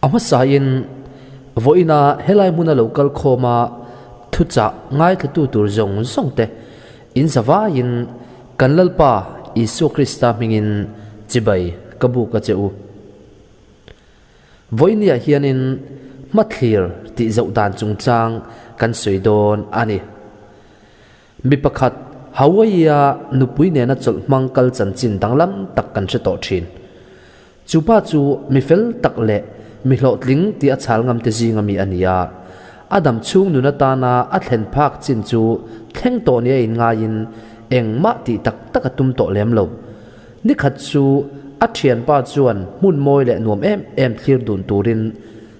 hmasain vawiina helai hmuna lo kal khawma thuchah ngaithlatu tur zawng zawng te in zavaiin kan Lalpa Isua Krista hmingin chibai ka buk a che u. Vawinia hianin hmathlir tih zoh dan chungchang kan sawi dawn a ni. Mi pakhat Hawaii-a nupui nena chawlh hmang kal chanchin danglam tak kan hre tawh thin. Chu pa chu mi fel tak leh mi hlawhtling tih a chhal ngam te zinga mi a ni a. A dam chhung nun atana a thlen phak chin chu thleng tawh nia inngaiin engmah tih tak tak a tum tawh lem lo. Ni khat chu a thianpa chuan hmun mawi leh nuam em em thlir dun turin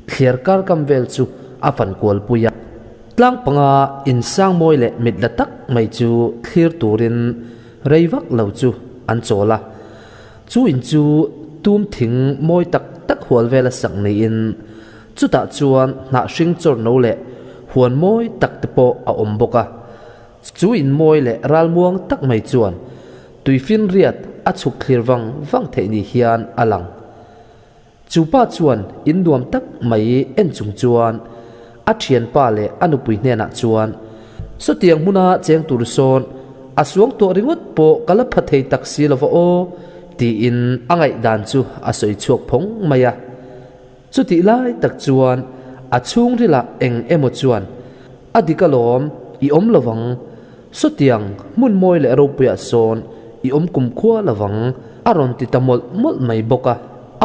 thliar kar kam vel chu a fan kual pui a. Tlang panga insang mawi leh mit la tak mai chu thlir turin rei vak lo chu an chawl a. Chu in chu tum thing mawi tak tak hual vel a sak niin chutah chuan hnah hring chawr no leh huan mawi tak te pawh a awm bawk a. Chu in mawi leh ralmuang tak mai chuan tuifinriat a chhuk thlir vang vang theih ni hian a lang. Chu pa chuan in nuam tak mai en chung chuan a thianpa leh a nupui hnenah chuan, Sawtiang hmuna cheng tur sawn a suang tuah ringawt pawh ka la pha thei tak si lova aw, tiin a ngaihdan chu a sawi chhuak phawng mai a. Chutih lai tak chuan a chhungrilah eng emaw chuan, A dik alawm, i awm lovang. Sawtiang hmun mawi leh ropuiah sawn i awm kumkhua lovang, a rawn ti ta mawlh mawlh mai bawk a.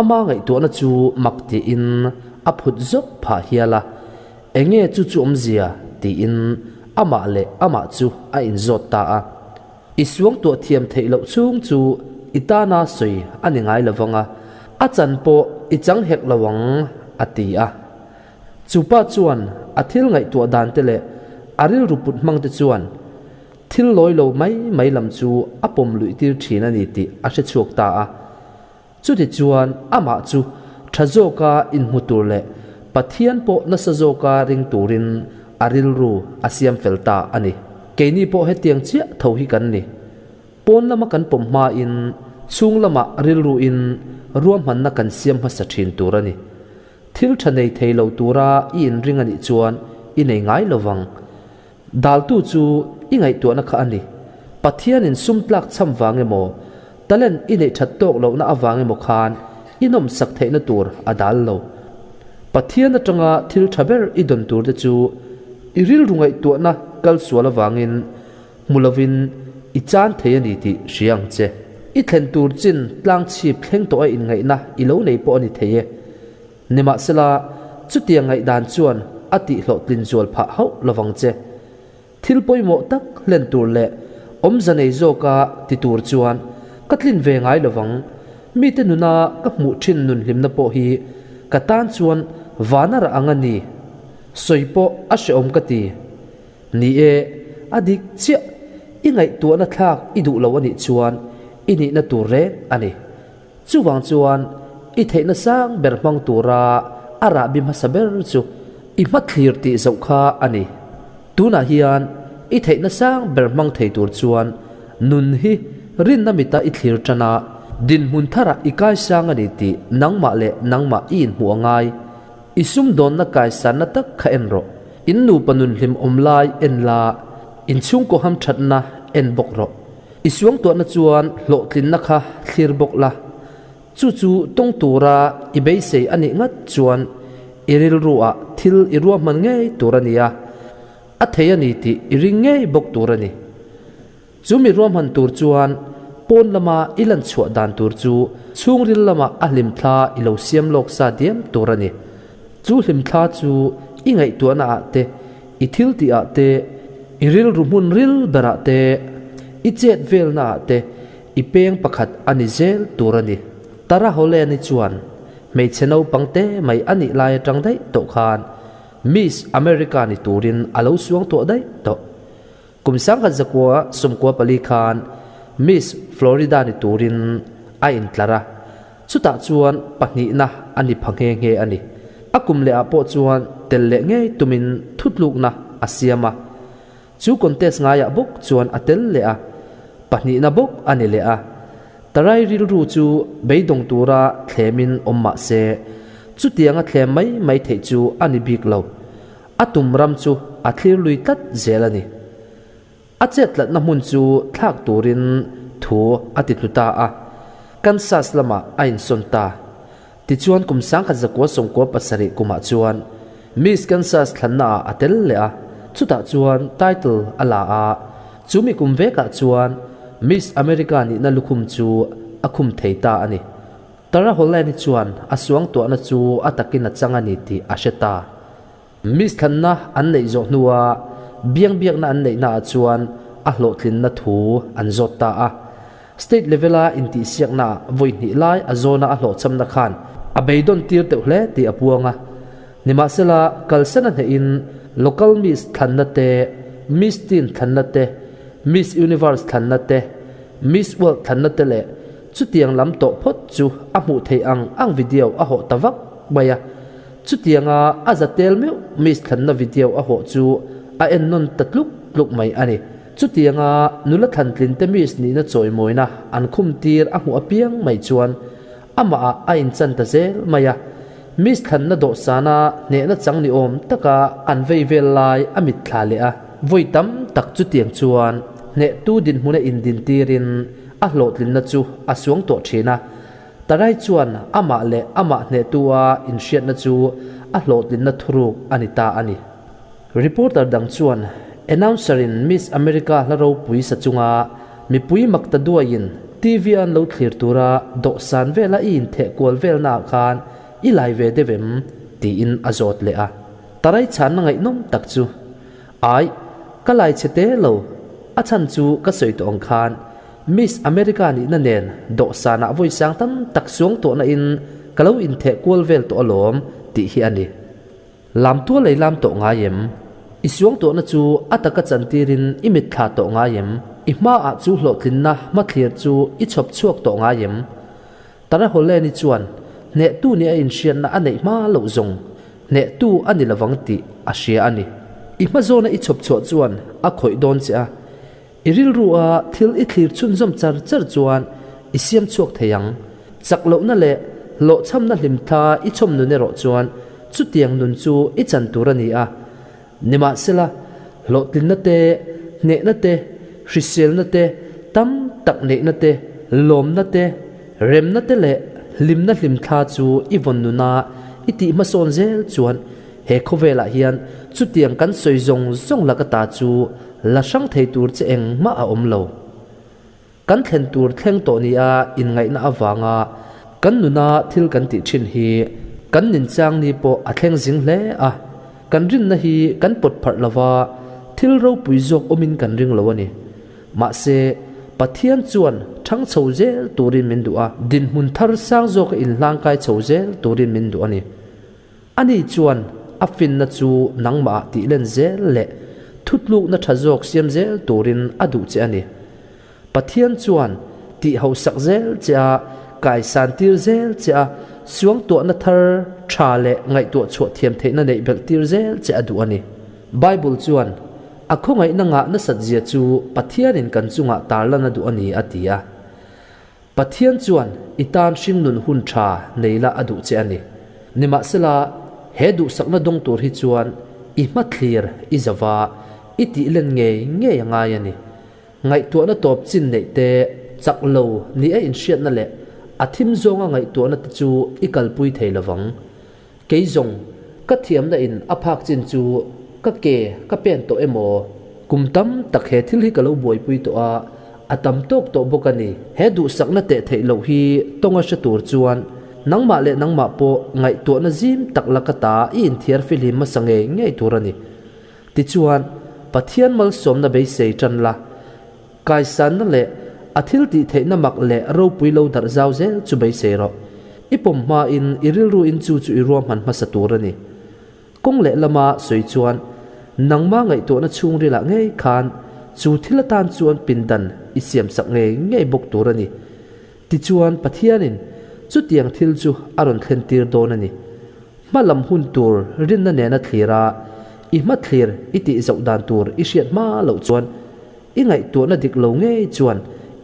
Ama ngaihtuahna chu mak tiin a phut zawk phah hial a, Enge chu chu awmzia? tiin amah leh amah chu a inzawt ta a. I suangtuah thiam theih loh chhung chu i tana sawi a ni ngai lovang a, a chan pawh i chang hek lo ang, a ti a. Chu pa chuan a thil ngaihtuah dan te leh a rilru put hmang te chuan thil lawi lo mai mai lam chu a pawm luih tir thin a ni tih a hre chhuak ta a. Chuti chuan amah chu tha zawka inhmu tur leh Pathian pawh nasa zawka ring turin a rilru a siam fel ta a ni. Keini pawh hetiang chiah tho hi kan ni. Pawn lama kan pawm hmain chhung lamah rilruin ruahmanna kan siam hmasa thin tur a ni. Thil tha nei thei lo tura i inring a nih chuan i nei ngai lo vang. Daltu chu i ngaihtuahna kha a ni. Pathianin sum tlak chham vang emaw, talent i neih that tawk lohna avang emaw khan i nawmsak theihna tur a dal lo. Pathian atanga thil tha ber i dawn tur te chu i rilru ngaihtuahna kal sual avangin hmu lovin i chan thei a ni tih hria ang che. I thlen tur chin tlang chhip thleng tawh a inngaihna i lo nei pawh a ni thei e. Nimahsela, chutiang ngaihdan chuan a tihhlawhtlin zual phah hauh lovang che. Thil pawimawh tak hlen tur leh awmza nei zawka ti tur chuan ka tlin ve ngai lovang. Mite nuna ka hmuh thin nun hlimna pawh hi ka tan chuan vana rah ang a ni. Sawi pawh a hrehawm ka ti. Ni e, a dik chiah. I ngaihtuahna thlak i duh lo a nih chuan i nihna tur reng a ni. Chuvang chuan i theihna sang ber hmang tura a rahbi hmasa ber chu i hmathlir tih zoh kha a ni. Tunah hian i theihna sang ber hmang thei tur chuan nun hi rinna mita i thlir tan a, dinhmun tharah i kaisang a ni tih nangmah leh nangmah i inhmuh a ngai. I sumdawnna kaisanna tak kha en rawh. In nupa nun hlim awm lai en la, in chhungkaw hamthatna en bawk rawh. I suangtuahna chuan hlawhtlinna kha thlir bawk la, chu chu tawng tura i beisei a nih ngat chuan i rilruah thil i ruahman ngei tur a ni a, a thei a ni tih i ring ngei bawk tur a ni. Chu mi ruahman tur chuan pawn lama i lan chhuah dan tur chu chhungril lama a hlimthla i lo siam lawk sa diam tur a ni. Chu hlimthla chu i ngaihtuahna ah te, i thil tih ah te, i rilru hmun ril berah te, i chet velna ah te i peng pakhat a ni zel tur a ni. Tara Holeni chuan hmeichhe naupang te mai a nih lai atang daih tawh khan Miss America ni turin a lo suang tuah daih tawh. Kum 1994 khan Miss Florida ni turin a intlar a, chutah chuan pahnihna a ni pha nghe nghe a ni. A kum leh ah pawh chuan tel leh ngei tumin thutlukna a siam a, chu contest ngaiah bawk chuan a tel leh a, pahnihna bawk a ni leh a. Tarai rilru chu beidawng tura thlemin awm mah se, Chutianga thlem mai mai theih chu a ni bik lo. A tum ram chu a thlir lui tlat zel a ni. A chettlatna hmun chu thlak turin thu a ti tlu ta a, Kansas lamah a insawn ta. Tichuan kum 1997 kumah chuan Miss Kansas thlannaah a tel leh a, chutah chuan title a la a, chumi kum vekah chuan Miss America nihna lukhum chu a khum thei ta a ni. Tara Holland-i chuan a suangtuahna chu a takin a chang a ni tih a hre ta. Miss thlanna an neih zawh hnua biangbiakna an neihnaah chuan a hlawhtlinna thu an zawt ta a. State level-a intihsiaknaah vawi hnih lai a zawna a hlawhchhamna khan a beidawn tir deuh hle tih a puang a. Nimahsela, kalsan a hnehin Local Miss thlanna te, Miss Teen thlanna te, Miss Universe thlanna te, Miss World thlanna te leh chutiang lam tawh phawt chu a hmuh theih ang ang video a hawh ta vak mai a. Chutianga a za tel meuh Miss thlanna video a hawh chu a en nawn ta tluk tluk mai a ni. Chutianga nula thlantlin te Miss nihna chawimawina an khum tir a hmuh apiang mai chuan amah ah a inchan ta zel mai a. Miss thlanna dawhsana hnehna chang ni awm taka an vei vel lai a mitthla leh a. Vawi tam tak chutiang chuan hnehtu dinhmuna indin tirin a hlawhtlinna chu a suang tawh thin a. Tarai chuan amah leh amah hnehtua inhriatna chu a hlawhtlinna thuruk a ni ta a ni. Reporter dang chuan announcer-in Miss America hla ropui sa chunga mipui mak ta duaiin TV-a an lo thlir tura dawhsan vela i intheh kual velnaah khan i lai ve deuh em? tiin a zawt leh a. Tarai chhanna ngaihnawm tak chu, Ai, ka lai chhe te lo, a chhan chu ka sawi tawh ang khan Miss America nihna nen dawhsanah vawi sang tam tak suang tawhna in ka lo intheh kual vel tawh alawm tih hi a ni. Lam tual ei lam tawh ngai em? I suang tawhna chu a taka chantirin i mitthla tawh ngai em? I hmaah chu hlawhtlinna hmathlir chu i chhawp chhuak tawh ngai em? Tara Holeni chuan hnehtu nih a inhriatna a neih hma loh zawng hnehtu a ni lovang tih a hria a ni. I hma zawna i chhawp chhuah chuan a khawih dawn che a. I rilru a thil i thlir chhunzawm char char chuan i siam chhuak thei ang. Chak lohna leh hlawhchhamna hlimthla i chhawm nun erawh chuan chutiang nun chu i chan tur a ni a. Nimahsela, hlawhtlinna te, hnehna te, hriselna te, tam tak neihna te, lawmna te, remna te leh hlimna hlimthla chu i vawn nuna i tih hmasawn zel chuan He khawvelah hian chutiang kan sawi zawng zawng laka ta chu la hrang thei tur che engmah a awm lo. Kan thlen tur thleng tawh nia inngaihna avanga kan nuna thil kan tih thin hi kan ninchang ni pawh a thleng zing hle a, kan rinna hi kan pawt pharh lova thil ropui zawk awmin kan ring lo a ni. Mahse, Pathian chuan thang chho zel turin min duh a, dinhmun thar sang zawka inhlangkai chho zel turin min duh a ni. Ani chuan a finna chu nangmah tih len zel leh thutlukna tha zawk siam zel turin a duh che a ni. Pathian chuan tih hausak zel che a, kaisan tir zel che a, suangtuahna thar tha leh ngaihtuah chhuah thiam theihna neih belh tir zel che a duh a ni. Bible chuan, A khawngaihna ngah nasat zia chu Pathianin kan chungah tarlan a duh a ni a ti a. Pathian chuan i tan hringnun hun tha nei la a duh che a ni. Nimahsela, he duhsakna dawng tur hi chuan i hmathlir i zava i tih len ngei ngei a ngai a ni. Ngaihtuahna tawp chin neih te, chak lo ni a inhriatna leh a thim zawnga ngaihtuahna te chu i kalpui thei lovang. Kei zawng, ka thiamna in a phak chin chu ka ke ka pen tawh emaw? Kum tam tak he thil hi ka lo buaipui tawh a, a tam tawk tawh bawk a ni. He duhsakna teh theih loh hi tawnga hre tur chuan nangmah leh nangmah pawh ngaihtuahna zim tak laka ta i inthiar fihlim hmasa ngei ngei tur a ni. Tichuan, Pathian malsawmna beisei tan la, Kaisanna leh a thil tih theihna mak leh ropui lo darh zau zel chu beisei rawh. I pawm hmain i rilruin chu chu i ruahman hmasa tur a ni. Kawng leh lama sawi chuan nangma ngaihtuahna chhungrilah ngei khan chu thil atan chuan pindan i siamsak ngei ngei bawk tur a ni. Tichuan Pathianin chutiang thil chu a rawn thlentir dawn a ni. Hma lam hun tur rinna nena thlir a, i hma thlir i tih zoh dan tur i hriat hma loh chuan I ngaihtuahna dik lo ngei chuan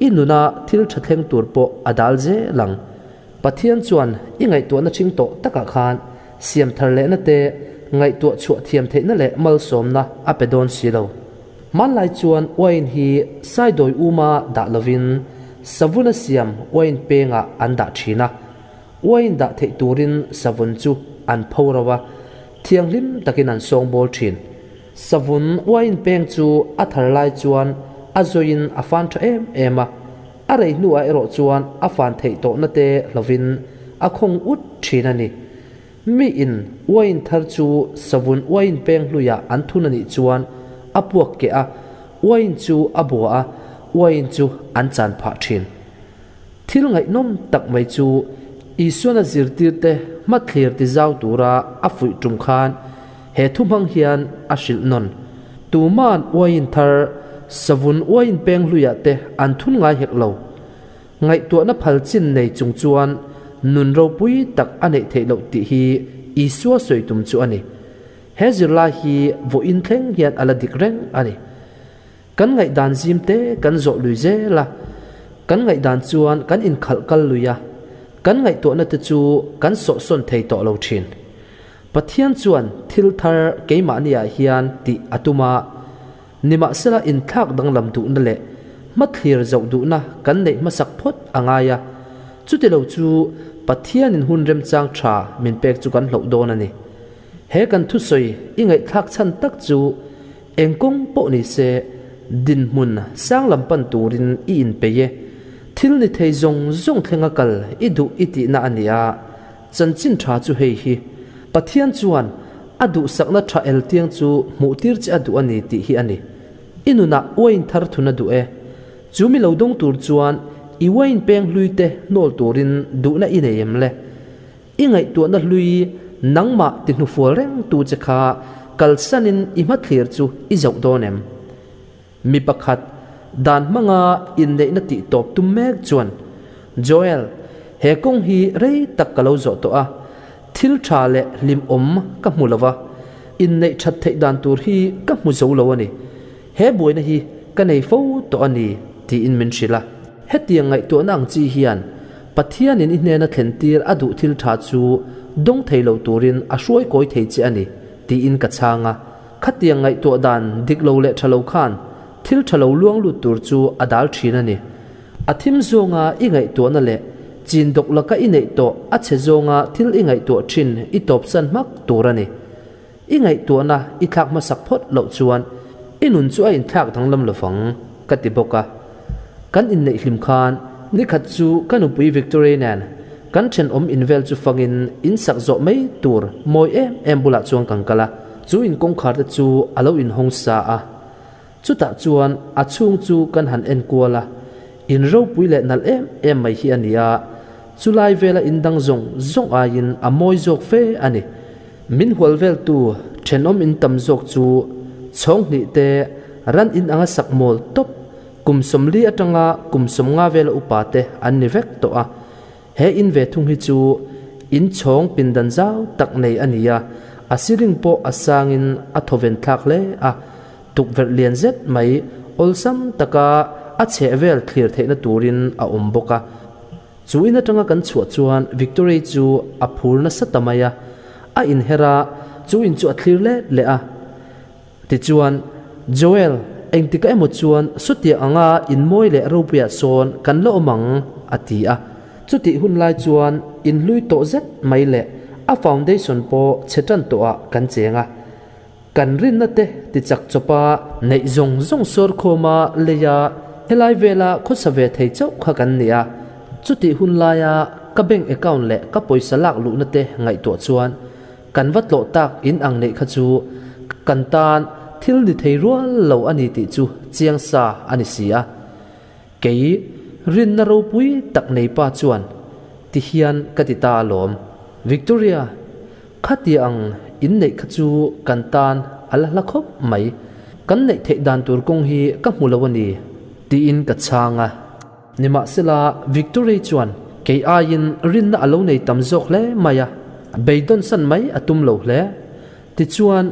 i nuna thil tha thleng tur pawh a dal zel ang. Pathian chuan i ngaihtuahna ṭhing tawh takah khan siam thar lehna te, ngaihtuah chhuah thiam theihna leh malsawmna a pe dawn si lo. Hmanlai chuan uain hi saidawi uma dah lovin savuna siam uain pengah an dah ṭhin a. Uain dah theih turin savun chu an pho ro a, thianghlim takin an sawngbawl ṭhin. Savun uain peng chu a thar lai chuan a zawiin a fan ṭha em em a, a rei hnuah erawh chuan a fan theih tawhna te hlovin a khawng ut ṭhin a ni. Miin uain thar chu savun uain peng hluiah an thun a nih chuan a puak keh a, uain chu a bua a, uain chu an chan phah ṭhin. Thil ngaihnawm tak mai chu Isuana zirtirte hmathlir tizau tura a fuih tum khan he thu hmang hian a hrilh nawn. Tuma'n uaiin thar, savun uaiin peng hluiah te an thun ngai hek lo. Ngaihtuahna phal chin nei chung chuan nun ropui tak a neih theih loh tih hi Isua sawi tum chu a ni. He zirlai hi vawiin thleng hian a la dik reng a ni. Kan ngaihdan zim te kan zawh lui zel a, kan ngaihdan chuan kan inkhalh kal lui a, kan ngaihtuahna te chu kan sawhsawn thei tawh lo thin. Pathian chuan thil thar keimahniah hian tih a tum a, nimahsela inthlak danglam duhna leh hmathlir zoh duhna kan neih hmasak phawt a ngai a, chutilo chu Pathianin hun remchang tha min pek chu kan hloh dawn a ni. He kan thusawi i ngaihthlak chhan tak chu Eng kawng pawh ni se, dinhmun sang lam pan turin i inpeih e. Thil ni thei zawng zawng thlenga kal i duh i tihna a ni a, chanchin tha chu hei hi, Pathian chuan a duhsakna tha eltiang chu hmuhtir che a duh a ni tih hi a ni. I nunah uain thar thun a duh e. Chu mi lo dawng tur chuan i uain peng hlui te hnawl turin duhna i nei em le? I ngaihtuahna hlui nangmah ti hnufual reng tu che kha kalsanin i hmathlir chu i zoh dawn em? Mi pakhat dan hmanga inneihna tih tawp tum mek chuan, Joel, he kawng hi rei tak ka lo zawh tawh a, thil tha leh hlimawm ka hmu lo va, inneih that theih dan tur hi ka hmu zo lo a ni. He buaina hi ka nei fo tawh a ni, tiin min hrilh a. Hetiang ngaihtuahna ang chi hian Pathianin i hnena thlentir a duh thil tha chu dawng thei lo turin a hruai kawi thei che a ni, tiin ka chhang a. Khatiang ngaihtuah dan dik lo leh tha lo khan thil tha lo luang lut tur chu a dal thin a ni. A thim zawnga i ngaihtuahna leh chin dawk laka i neih tawh a chhe zawnga thil i ngaihtuah thin i tawpsan hmak tur a ni. I ngaihtuahna i thlak hmasak phawt loh chuan i nun chu a inthlak danglam lovang, ka ti bawk a. Kan inneih hlim khan nikhat chu ka nupui Victoria nen kan thenawm invel chu fangin in sak zawh mai tur mawi em em bulah chuan kan kal a, chu in kawngkhar te chu a lo inhawng sa a. Chutah chuan a chhung chu kan han en kual a, in ropui leh nalh em em mai hi a ni a, chulai vela in dang zawng zawng aiin a mawi zawk fe a ni. Min hual veltu thenawm in tam zawk chu chhawng hnih te ran in anga sak mawl tawp kum 40 atanga kum 50 vela upa te an ni vek tawh a. He in ve thung hi chu in chhawng pindan zau tak nei a ni a, a ceiling pawh a sangin a thawven thlak hle a, tukverh lian zet mai awlsam taka a chheh vel thlir theihna turin a awm bawk a. Chu in atanga kan chhuah chuan Victory chu a phur nasa ta mai a, a inher a, chu in chu a thlir let leh a. Tichuan, Joel, engtika emaw chuan sawtiang anga inmawi leh ropuiah sawn kan la awm ang, a ti a. Chutih hun lai chuan inhlui tawh zet mai leh a foundation pawh chhe tan tawhah kan cheng a. Kan rinna te tichak chawpa neih zawng zawng sawrkhawma leia helai vela khawsa ve thei chauh kha kan ni a. Chutih hun laia ka bank account leh ka pawisa lak luhna te ngaihtuah chuan kan va tlawh tak in ang neih kha chu kan tan thil ni thei rual lo a ni tih chu chiang sa a ni si a. Kei rinna ropui tak nei pa chuan ti hian ka ti ta alawm. Victoria, Khatia ang inneih kha chu kan tan a la hla khawp mai. Kan neih theih dan tur kawng hi ka hmu lo a ni, tiin ka chhang a. Nimahsela, Victoria chuan kei aiin rinna a lo nei tam zawk hle mai a, beidawnsan mai a tum lo hle. Tichuan,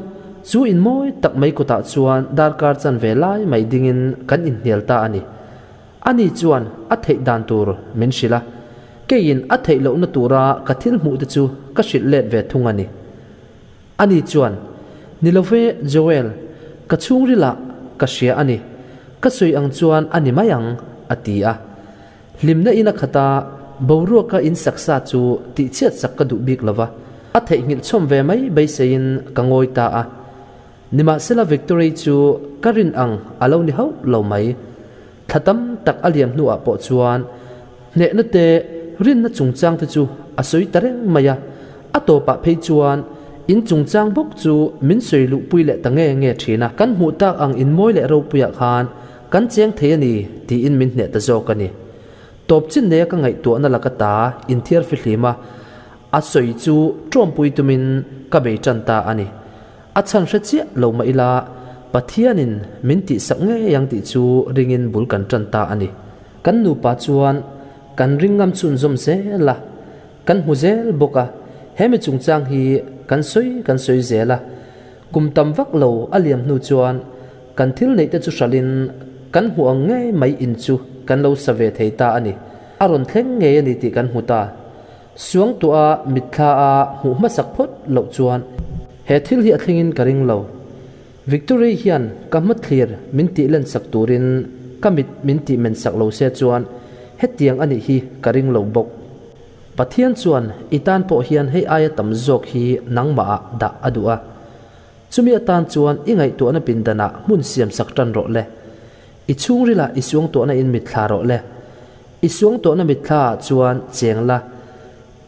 chu in mawi tak mai kutah chuan darkar chanve lai mai dingin kan inhnial ta a ni. Ani chuan a theih dan tur min hrilh a. Keiin a theih lohna tura ka thil hmuhte chu ka hrilh let ve thung a ni. Ani chuan, Ni lo ve, Joel, ka chhungrilah ka hria a ni. Ka sawi ang chuan a ni mai ang, a ti a. Hlimna in a khat a, boruaka in saksa chu tihchhiat sak ka duh bik lo va, a theihnghilh chhawm ve mai beiseiin ka ngawi ta a. Nimahsela Victory chu ka rin ang a lo ni hauh lo mai. Thla tam tak a liam hnuah pawh chuan hnehna te, rinna chungchang te chu a sawi ta reng mai a, a tawpah phei chuan in chungchang bawk chu min sawi luhpui leh ta nge nge thin a. Kan hmuh tak ang in mawi leh ropuiah khan kan cheng thei a ni tiin min hneh ta zawk a ni. Tawp chin neia ka ngaihtuahna laka ta inthiar fihlim a, a sawi chu tawmpui tumin ka bei tan ta a ni. A chhan hre chiah lo mah ila, Pathianin min tihsak ngei ang tih chu ringin bul kan tan ta a ni. Kan nupa chuan kan ring ngam chhunzawm zel a, kan hmu zel bawk a, hemi chungchang hi kan sawi kan sawi zel a. Kum tam vak lo a liam hnu chuan kan thil neih te chu hralhin kan hmuh ang ngei mai in chu kan lo sa ve thei ta a ni. A rawn thleng ngei a ni tih kan hmu ta. Suangtuah a mitthla a hmuh hmasak phawt loh chuan he thil hi a thlengin ka ring lo. Victory hian ka hmathlir min tih len sak turin ka mit min tih men sak lo se chuan hetiang a nih hi ka ring lo bawk. Pathian chuan i tan pawh hian hei aia tam zawk hi nangmah ah dah a duh a. Chumi atan chuan i ngaihtuahna pindanah hmun siam sak tan rawh le. I chhungrilah i suangtuahna in mitthla rawh le. I suangtuahna mitthla ah chuan cheng la,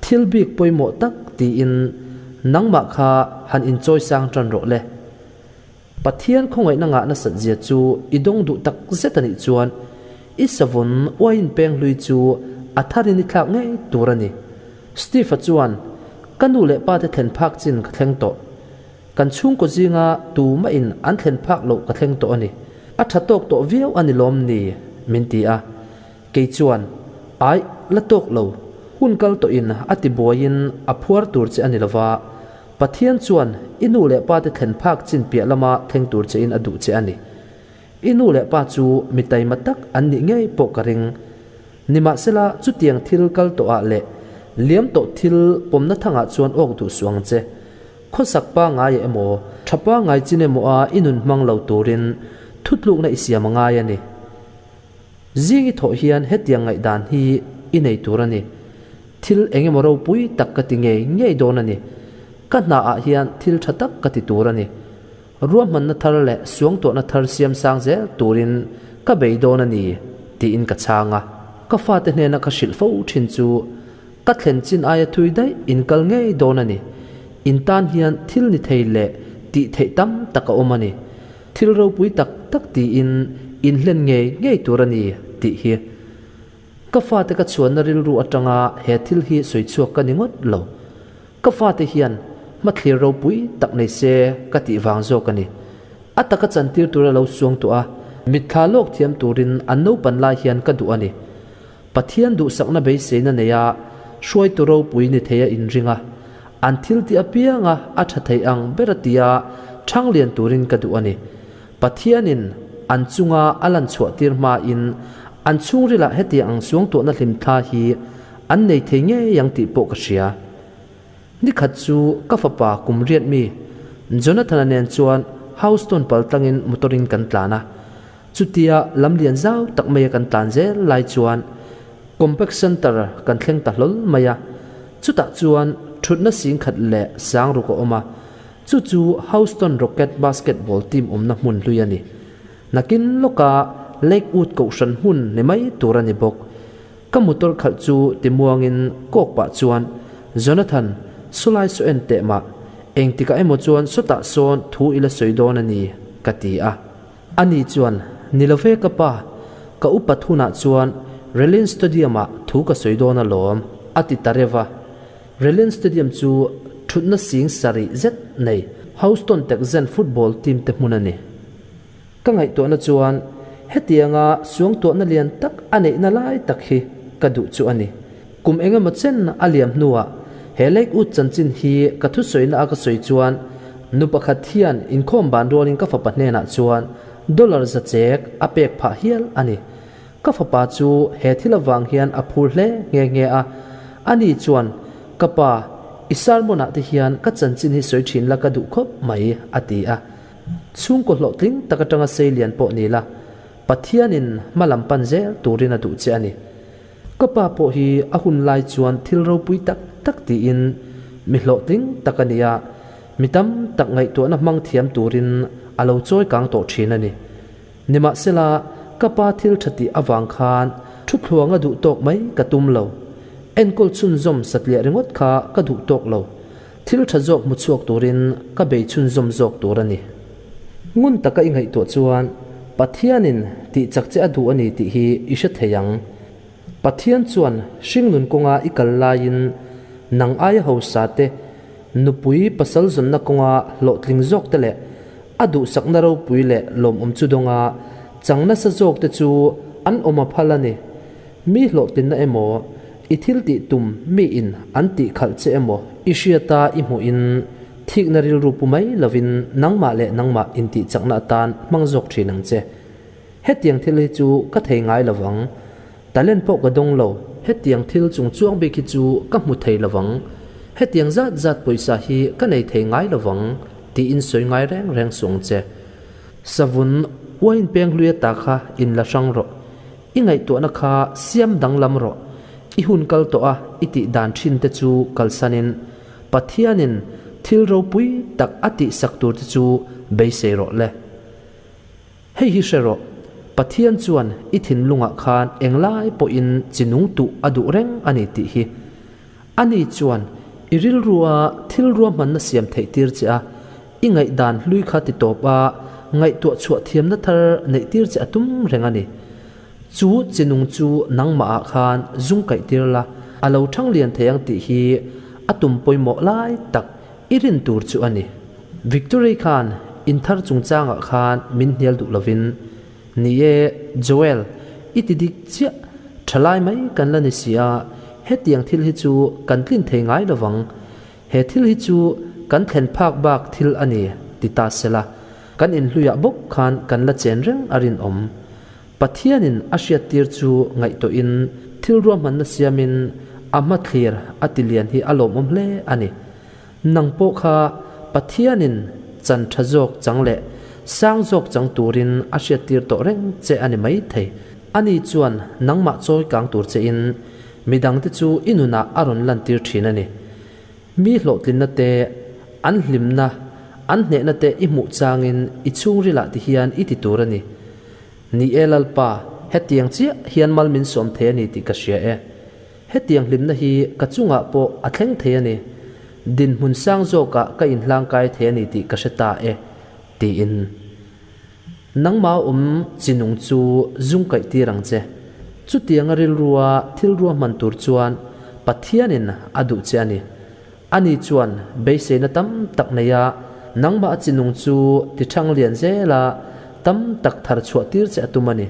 thil bik pawimawh tak tiin nangmah kha han inchawi sang tan rawh le. Pathian khawngaihna ngah nasat zia chu i dawng duh tak zet a nih chuan i savun uaiin peng hlui chu a tharin i thlak ngei tur a ni. Steve-a chuan, Ka nu leh pa te thlen phak chin ka thleng tawh. Kan chhungkaw zinga tumah in an thlen phak loh ka thleng tawh a ni. A tha tawk tawh viau a ni lawm ni? min ti a. Kei chuan, Aih, la tawk lo. Hun kal tawh in a ti buaiin a phuar tur che a ni lova, Pathian chuan i nu leh pa te thlen phak chin piah lama thleng tur che in a duh che a ni. I nu leh pa chu mi taima tak an nih ngei pawh ka ring. Nimahsela, chutiang thil kal tawh ah leh liam tawh thil pawmna thangah chuan awk duh suh ang che. Khawsak pa ngai emaw, tha pa ngai chin emaw a i nun hmang lo turin thutlukna i siam a ngai a ni. Zing i thawh hian hetiang ngaihdan hi i nei tur a ni. Thil eng emaw ropui tak ka ti ngei ngei dawn a ni. Ka hna ah hian thil tha tak ka ti tur a ni. Ruahmanna thar leh suangtuahna thar siam sang zel turin ka bei dawn a ni, tiin ka chhang a. Ka fate hnena ka hrilh fo thin chu ka thlen chin aia thui daih in kal ngei dawn a ni. In tan hian thil ni thei leh tih theih tam tak a awm a ni. Thil ropui tak tak tiin in hlen ngei ngei tur a ni, tih hi. Ka fate ka chhuanna rilru atanga he thil hi sawi chhuak ka ni ngawt lo. Ka fate hian hmathlir ropui tak nei se ka tih vang zawk a ni. A taka chantir tura lo suang tawh a, mitthla lawk thiam turin an naupan lai hian ka duh a ni. Pathian duhsakna beiseina neia hruaitu ropui ni thei a inring a, an thil tih apianga a tha thei ang ber a tia chhang lian turin ka duh a ni. Pathianin an chunga a lan chhuahtir hmain an chhungrilah hetiang ang suangtuahna hlimthla hi an nei thei ngei ang tih pawh ka hria. Nikhat chu ka fapa kum riat mi Jonathan-a nen chuan Houston pal tlangin motor-in kan tlan a. Chutia lam lian zau tak maia kan tlan zel lai chuan Compact Centre kan thleng ta hlawl mai a. Chutah chuan thutna sing khat leh sang ruk a awm a. Chu chu Houston Rocket basketball team awmna hmun hlui a ni. Nakin lawka Lakewood kohhran hmun ni mai tur a ni bawk. Ka motor khalh chu timuangin kawk pah chuan, Jonathan, sawlai saw en teh mah, engtikah emaw chuan sawtah sawn thu i la sawi dawn a ni, ka ti a. Ani chuan, Ni lo ve ka pa, ka upat hunah chuan Reliance Stadium-ah thu ka sawi dawn alawm, a ti ta reuh a. Reliance Stadium chu thutna sing sarih zet nei Houston Texans football team te hmun a ni. Ka ngaihtuahna chuan hetianga suangtuahna lian tak a neihna lai tak hi ka duh chu a ni. Kum eng emaw chen a liam hnuah he Lakewood chanchin hi ka thusawina a ka sawi chuan nu pakhat hian inkhawm ban rualin ka fapa hnenah chuan dollar za chek a pek phah hial a ni. Ka fapa chu he thil avang hian a phur hle nghe nghe a. Ani chuan, Ka pa, i sermon-ah te hian ka chanchin hi sawi thin la ka duh khawp mai, a ti a. Chhungkaw hlawhtling tak atanga sei lian pawh ni la, Pathianin hma lam pan zel turin a duh che a ni. Ka pa pawh hi a hun lai chuan thil ropui tak tak tiin mi hlawhtling tak a ni a, mi tam tak ngaihtuahna hmang thiam turin a lo chawi kang tawh thin a ni. Nimahsela, ka pa thil tha tih avang khan thuthluanga duh tawk mai ka tum lo. Enkawl chhunzawm satliah ringawt kha ka duh tawk lo. Thil tha zawk hmu chhuak turin ka bei chhunzawm zawk tur a ni. Ngun taka i ngaihtuah chuan Pathianin tih chak che a duh a ni tih hi i hre thei ang. Pathian chuan hringnun kawnga i kal laiin nang aia hausa te, nupui pasal zawnna kawnga hlawhtling zawk te leh a duhsakna ropui leh lawmawm chu dawnga chang nasa zawk te chu an awm a phal a ni. Mi hlawhtlinna emaw, i thil tih tum miin an tih khalh che emaw i hriata i hmuhin thikna rilru pu mai lovin nangmah leh nangmah intihchakna atan hmang zawk thin ang che. Hetiang thil hi chu ka thei ngai lo vang. Talent pawh ka dawng lo. Hetiang thil chung chuang bik hi chu ka hmu thei lo vang. Hetiang zat zat pawisa hi ka nei thei ngai lo vang tiin sawi ngai reng reng suh ang che. Savun uain peng hlui ata kha in la hrang rawh. I ngaihtuahna kha siam danglam rawh. I hun kal tawh a i tih dan thin te chu kalsanin Pathianin thil ropui tak a tihsak tur te chu beisei rawh le. Hei hi hre rawh, Pathian chuan i thinlungah khan englai pawhin chi nung tuh a duh reng a ni tih hi. Ani chuan i rilrua thil ruahmanna siam theih tir che a, i ngaihdan hlui kha ti tawp a, ngaihtuah chhuah thiamna thar neih tir che a tum reng a ni. Chu chi nung chu nangmahah khan zung kaih tir la, a lo thang lian thei ang tih hi a tum pawimawh lai tak i rin tur chu a ni. Victory khan inthar chungchangah khan min hnial duh lovin, Ni e, Joel, i ti dik chiah, thalai mai kan la ni si a, hetiang thil hi chu kan tlin thei ngai lovang. He thil hi chu kan thlen phak bak thil a ni, ti ta sela, kan inhluiah bawk khan kan la chen reng a rinawm. Pathianin a hriattir chu ngaihtuahin thil ruahmanna siamin a hmathlir a ti lian hi a lawmawm hle a ni. Nang pawh kha Pathianin chan tha zawk chang leh sang zawk chang turin a hriattir tawh reng che a ni mai thei. Ani chuan nangmah chawi kang tur chein midangte chu i nunah a rawn lantir thin a ni. Mi hlawhtlinna te, an hlimna, an hnehna te i hmuh changin i chhungrilah ti hian i ti tur a ni. Ni e Lalpa, hetiang chiah hian mal min sawm thei a ni tih ka hria e. Hetiang hlimna hi ka chungah pawh a thleng thei a ni. Dinhmun sang zawkah ka inhlangkai thei a ni tih ka hre ta e, tiin. Nangmah awm chi nung chu zung kaih tir ang che. Chutianga rilrua thil ruahman tur chuan Pathianin a duh che a ni. Ani chuan beiseina tam tak nei a, nangmah a chi nung chu ti thang lian zela tam tak thar chhuah tir che a tum a ni.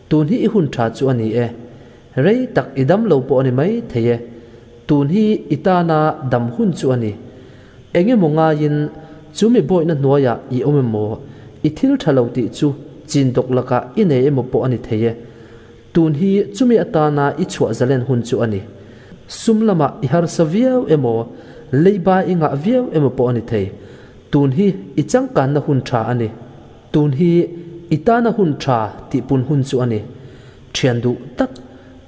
Tun hi i hun tha chu a ni e. Rei tak i dam lo pawh a ni mai thei e. Tun hi i tana dam hun chu a ni. Eng emaw ngaiin chu mi bawihna hnuaiah i awm emaw, i thil tha lo tih chu chin dawk lakah i nei emaw pawh a ni thei e. Tun hi chumi atana i chhuah zalen hun chu a ni. Sum lamah i harsa viau emaw, leiba i ngah viau emaw pawh a ni thei. Tun hi i changkanna hun tha a ni. Tun hi i tana hun tha tihpun hun chu a ni. Thian duh tak,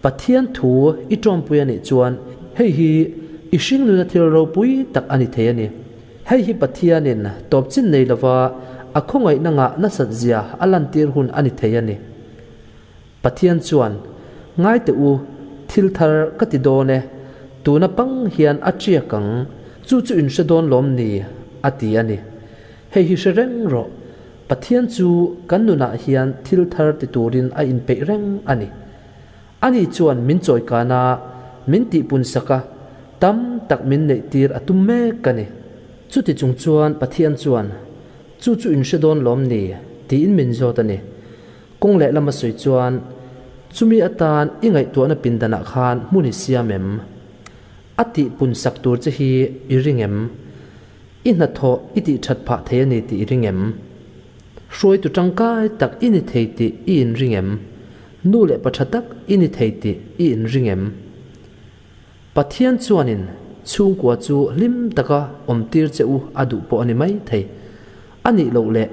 Pathian thu i tawmpui a nih chuan hei hi i hringnuna thil ropui tak a ni thei a ni. Hei hi Pathianin tawpchin nei lova a khawngaihna ngah nasat zia a lantir hun a ni thei a ni. Pathian chuan, Ngai teh u, thil thar ka ti dawn e, tuna pang hian a tiak ang, chu chu in hre dawn lawm ni? a ti a ni. Hei hi hre reng rawh, Pathian chu kan nunah hian thil thar ti turin a inpeih reng a ni. Ani chuan min chawikan a, min tihpun sak a, tam tak min neihtir a tum mek a ni. Chuti chung chuan Pathian chuan, Chu chu in hre dawn lawm ni? tiin min zawt a ni. Kawng leh lama sawi chuan, Chumi atan i ngaihtuahna pindanah khan hmun i siam em? A tihpun sak tur che hi i ring em? I hnathawh i tih that phah thei a ni tih i ring em? Hruaitu tangkai tak i ni thei tih i inring em? Nu leh pa tha tak i ni thei tih i inring em? Pathian chuanin chhungkua chu hlim taka awmtir che u a duh pawh a ni mai thei. A nih loh leh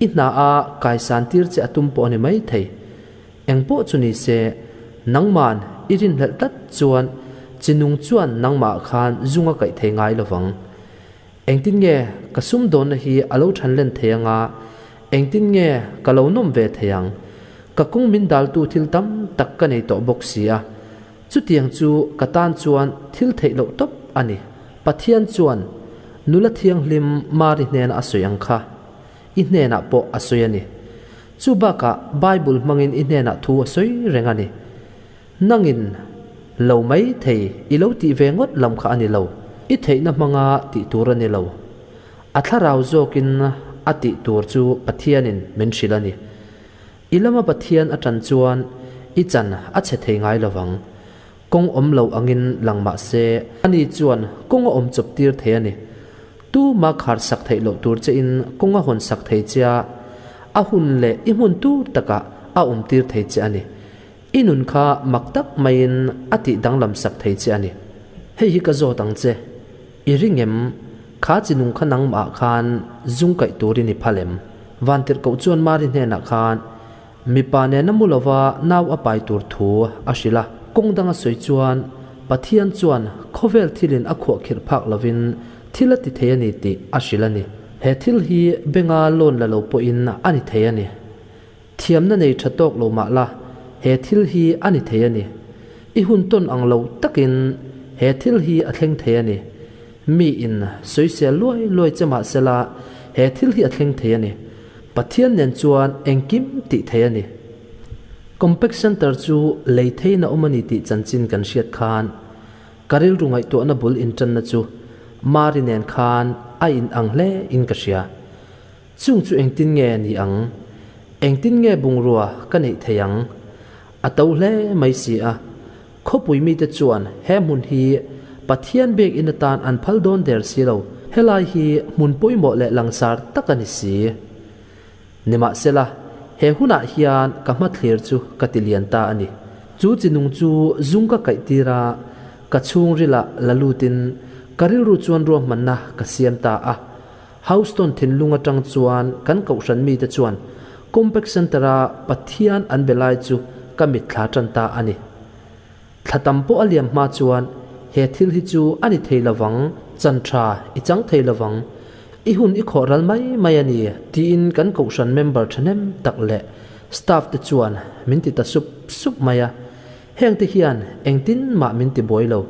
i hna a kaisan tir che a tum pawh a ni mai thei. Engpawh chu ni se, nangman i rinhlelh tlat chuan chinung chuan nangmah khan zung a kaih thei ngai lovang. Engtin nge ka sumdawnna hi a lo than len thei anga, engtin nge ka lo nawm ve thei ang? Ka kawng min daltu thil tam tak ka nei tawh bawk si a, chutiang chu ka tan chuan thil theih loh tawp a ni. Pathian chuan nula thianghlim Mari hnena a sawi ang kha i hnenah pawh a sawi a ni. Chu bakah Bible hmangin i hnenah thu a sawi reng a ni. Nangin lo mai thei i lo tih ve ngawt lam kha a ni lo. I theihna hmanga tih tur a ni lo. A thlarau zawkin a tih tur chu Pathianin min hrilh a ni. I lama Pathian a tan chuan i chan a chhe thei ngai lovang. Kawng awm lo angin lang mah se, ani chuan kawng a awm chawp tir thei a ni. Tuma khar sak theih loh tur chein kawng a hawn sak thei che a, a hun leh i hmun tur takah a awm tir thei che a ni. I nun kha mak tak maiin a tih danglam sak thei che a ni. Hei hi ka zawt ang che, i ring em? Kha chi nung kha nangmah khan zung kaih turin i phal em? Vantirhkoh chuan Mari hnenah khan mipa nena mu lova nau a pai tur thu a hrilh a. Kawng danga sawi chuan Pathian chuan khawvel thilin a khuahkhirh phak lovin thil a ti thei a ni tih a hrilh a ni. He thil hi benga lawn la lo pawhin a ni thei a ni. Thiamna nei tha tawk lo mah la, he thil hi a ni thei a ni. I hun tawn ang lo takin he thil hi a thleng thei a ni. Mi in sawisel luai luai che mah sela he thil hi a thleng thei a ni. Pathian nen chuan engkim tih thei a ni. Compact Centre chu lei theina awm a ni tih chanchin kan hriat khan ka rilru ngaihtuahna bul intanna chu Mari nen khan a in ang hle in ka hria. Chung chu engtin nge ni ang? Engtin nge bungrua ka neih thei ang? A to hle mai si a. Khawpui mite chuan he hmun hi Pathian biakinn atan an phal dawn der si lo. Helai hi hmun pawimawh leh langsar tak a ni si. Nimahsela, he hunah hian ka hmathlir chu ka ti lian ta a ni. Chu chinung chu zung ka kaih tir a, ka chhungrilah la lutin ka rilru chuan ruahmanna ka siam ta a. Houston thinlung atang chuan kan kohhran mite chuan Compact Centre-a Pathian an be lai chu ka mitthla tan ta a ni. Thla tam pawh a liam hma chuan he thil hi chu a ni thei lovang, chan tha i chang thei lovang, i hun i khawh ral mai mai a ni tiin kan kohhran member thahnem tak leh staff te chuan min ti ta sup sup mai a. Hengte hian engtin mah min ti buai lo.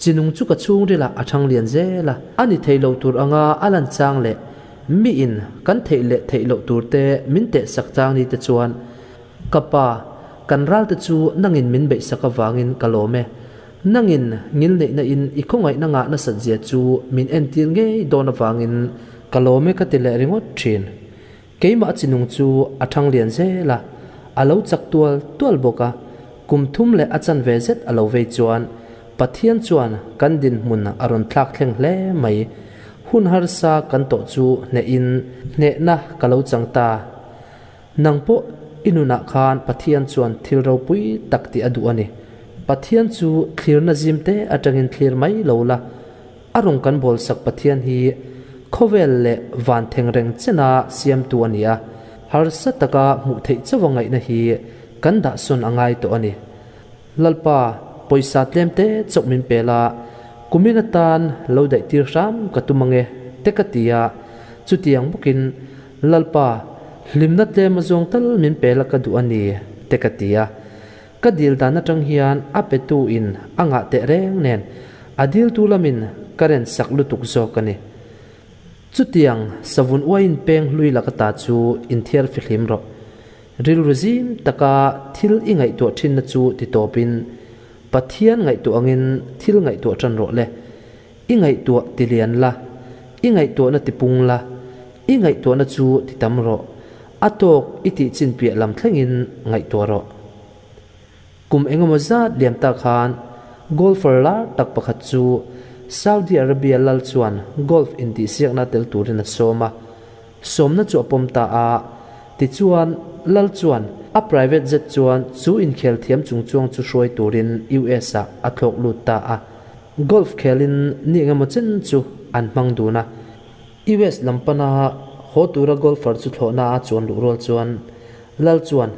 Chinung chu ka chhungrilah a thang lian zel a, a ni thei lo tur anga a lan chang leh miin kan theih leh theih loh tur te min teh sak chang ni te chuan ka pa, kan ral te chu nangin min beih sak avangin ka lawm e. Nangin ngilneihna in i khawngaihna ngah nasat zia chu min entir ngei dawn avangin ka lawm e ka ti leh ringawt thin. Keimah chinung chu a thang lian zel a, a lo chak tual tual bawk a, kum thum leh a chanve zet a lo vei chuan Pathian chuan kan dinhmun a rawn thlak thleng hle mai. Hun harsa kan tawh chu hnehin hnehna ka lo chang ta. Nang pawh i nunah khan Pathian chuan thil ropui tak tih a duh a ni. Pathian chu thlirna zim te atangin thlir mai lo la, A rawn kan bawlsak Pathian hi khawvel leh van thengreng chena siamtu a ni a, harsa taka hmuh theih chauha ngaihna hi kan dahsawn a ngai tawh a ni. Lalpa, pawisa tlem te chauh min pel a, kumin atan lo daih tir hram ka tum ange te ka ti a, chutiang bawkin Lalpa, hlimna tlem azawng tal min pel a ka duh a ni te ka ti a. Ka dil dan atang hian a petu in a ngah teh reng nen a diltu lamin ka ren sak lutuk zawk a ni. Chutiang savun uaiin peng hlui laka ta chu inthiar fihlim rawh. Rilru zim taka thil i ngaihtuah thinna chu ti tawpin Pathian ngaihtuah angin thil ngaihtuah tan rawh le. I ngaihtuah ti lian la, i ngaihtuahna ti pung la, i ngaihtuahna chu ti tam rawh. A tawk i tih chin piah lam thlengin ngaihtuah rawh. Kum engemaw zat liam ta khan golfer lar tak pakhat chu Saudi Arabia lal chuan golf intihsiakna tel turin a sawm a. Sawmna chu a pawm ta a, tichuan lal chuan a private jet chuan chu inkhel thiam chungchuang chu hruai turin US ah a thlawk lut ta a. Golf khelin ni engemaw chen chu an hmang dun a. US lam pana haw tura golfer chu thlawhna a chuan luh rual chuan Lal chuan,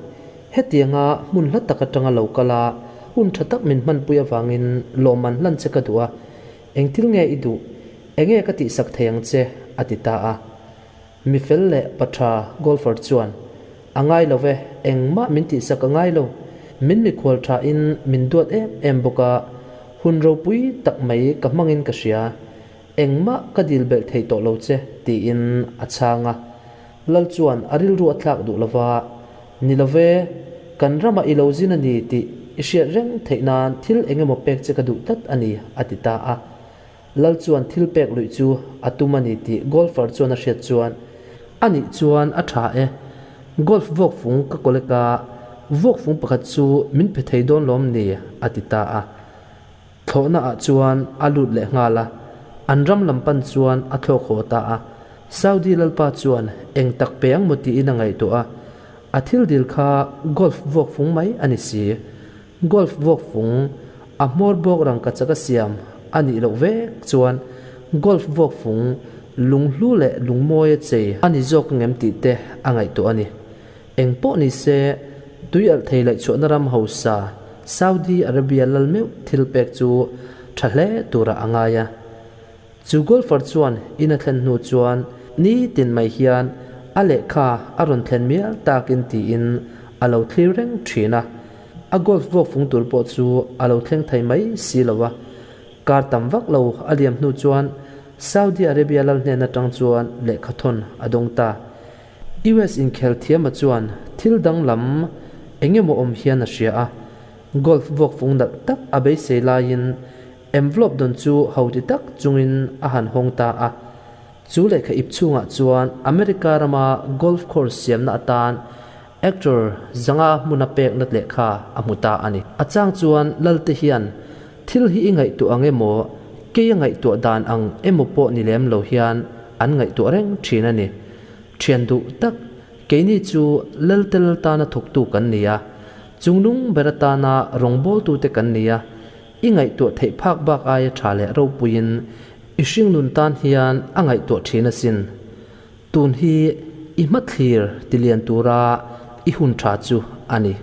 Hetianga hmun hla tak atanga lo kal a, hun tha tak min hmanpui avangin lawmman hlan che ka duh a, engthil nge i duh, enge ka tihsak thei ang che? a ti ta a. Mi fel leh pa tha golfer chuan, A ngai lo ve, engmah min tihsak a ngai lo. Min mikhual thain min duat em em bawk a, hun ropui tak mai ka hmangin ka hria. Engmah ka dil belh thei tawh lo che, tiin a chhang a. Lal chuan a rilru a thlak duh lo va, Ni lo ve, kan ramah i lo zin a ni tih i hriat reng theih nan thil eng emaw pek che ka duh tlat a ni, a ti ta a. Lal chuan thil pek luih chu a tum a ni tih golfer chuan a hriat chuan, A nih chuan a tha e, golf vuakfung ka collect a, vuakfung pakhat chu min pe thei dawn lawm ni, a ti ta a. Thlawhna ah chuan a lut leh nghal a, an ram lam pan chuan a thlawk haw ta a. Saudi lalpa chuan eng tak pe ang maw tiin a ngaihtuah a, a thil dil kha golf vuakfung mai a ni si. Golf vuakfung a hmawr bawk rangkachak a siam a nih loh vek chuan golf vuakfung lunghlu leh lungmawi a chei a ni zawk ngem tih te a ngaihtuah a ni. Eng pawh ni se, tui alh thei laih chhuahna ram hausa Saudi Arabia lal meuh thil pek chu tha hle turah a ngai a. Chu golfer chuan in a thlen hnu chuan nitin mai hian a lehkha a rawn thlen mial takin tiin a lo thlir reng thin a. A golf vuak fung tur pawh chu a lo thleng thei mai si lo a. Kar tam vak lo a liam hnu chuan Saudi Arabia lal hnen atang chuan lehkha thawn a dawng ta. US inkhel thiama chuan thil danglam eng emaw awm hian a hria a, golf vuak fung nalh tak a beisei laiin envelope dawn chu ho ti tak chungin a han hawng ta a. Chu lehkha ip chhungah chuan America rama golf course siamna atan actor zanga hmuna pekna lehkha a hmu ta a ni. A chang chuan Lalte hian thil hi i ngaihtuah ang emaw, kei a ngaihtuah dan ang emaw pawh ni lem lo hian an ngaihtuah reng thin a ni. Thian duh tak, keini chu Lalte lal tana thawktu kan ni a, chungnung ber atana rawngbawltute kan ni a, i ngaihtuah theih phak bak aia tha leh ropuiin i hringnun tan hian a ngaihtuah thin asin. Tun hi i hmathlir tilian tura i hun tha chu a ni.